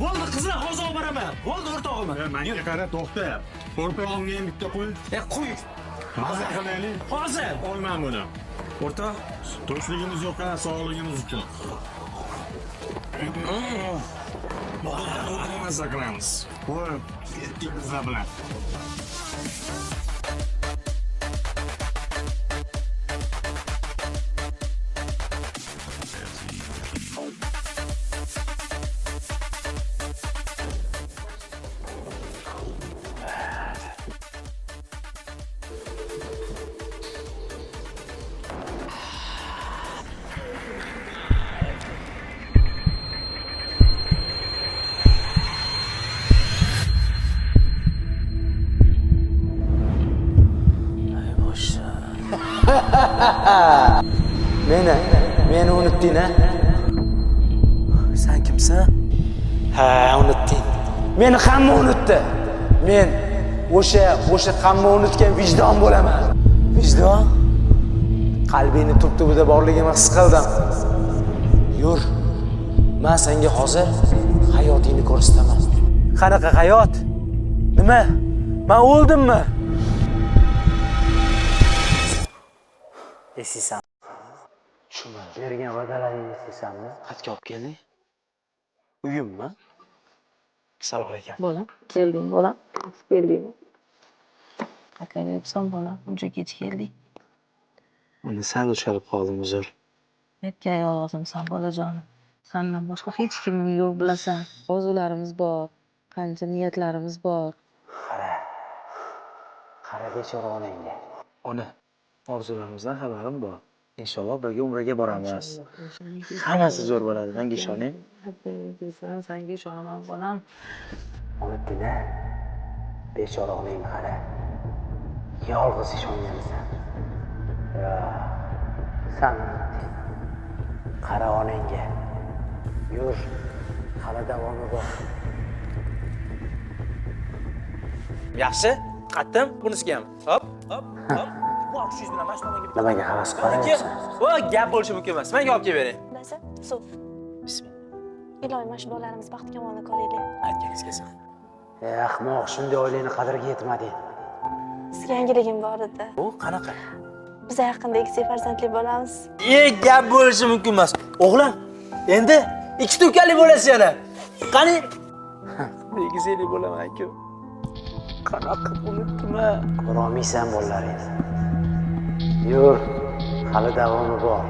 Bo'ldi, qizlar, hozir olib boraman. Bo'ldi, o'rtog'im. Menga qara, to'xta. O'rtog'imga ham bitta qo'y. Qo'y. Maza qilaylik. Hozir. Olman buni. O'rtoq, Tinchligimiz yo'q, sog'ligimiz uchun. Maza qilamiz. Qo'y, ketdik bizlar bilan. Meni unutding a? Sen kimsan? Ha, unutding. Meni hamma unutdi. Men o'sha hamma unutgan vijdon bo'laman. Vijdon? Qalbingni tub tubida borligimni his qildim. Yur. Men senga hozir hayotingni ko'rsataman. Qanaqa hayot? Nima? Men o'ldimmi? Esingsan. Tushunma. Bergan va'dalaringni eslaysanmi? Xatga olib kelding? Uyimmi? Assalomu alaykum. Bolam, kelding bolam. Kelding. Akalyapsan bolam, uncha kech kelding. Uni sal ushalib qoldim, uzr. Erkak yolg'izimsan bolajonim. Sandan boshqa hech kimim yo'q, bilasan. Orzularimiz bor, qancha niyatlarimiz bor. Qara. Qara bechora onangga. Ona, orzularimizdan xabarim bor. Inshaalloh birga umraga boramiz. Hammasi zo'r bo'ladi, menga ishoning. Senga ishonaman bolam. Unutding-a? Bechora onangni qara. Yolg'iz ishonganisan. Yo, san unutding. Qara onangga. Yur, hali davomi bor. Yaxshi, qattim, bunisiga ham. Hop, hop, hop. Bu 600 bilan mana shu tomonga. Nimaga havas qilyapsan? O, gap bo'lishi mumkin emas. Menga olib kelib bering. Adasi, suv. Bismillah. Iloyim, mana shu bolalarimiz baxti kamolni ko'raylik. Aytganingiz kelsin. Ey ahmoq, shunday oilani qadriga yetmading. Sizga yangiligim bor edi. Bu qanaqa? Biz yaqinda ikkita farzandli bo'lamiz. Gap bo'lishi mumkin emas. O'g'lim, endi ikkita ukali bo'lasiz yana. Qani? Egizakli bo'laman-ku. Qanaqa qilib unutdim-a? Ko'rolmaysan bolalaringni. Yur, hali davomi bor.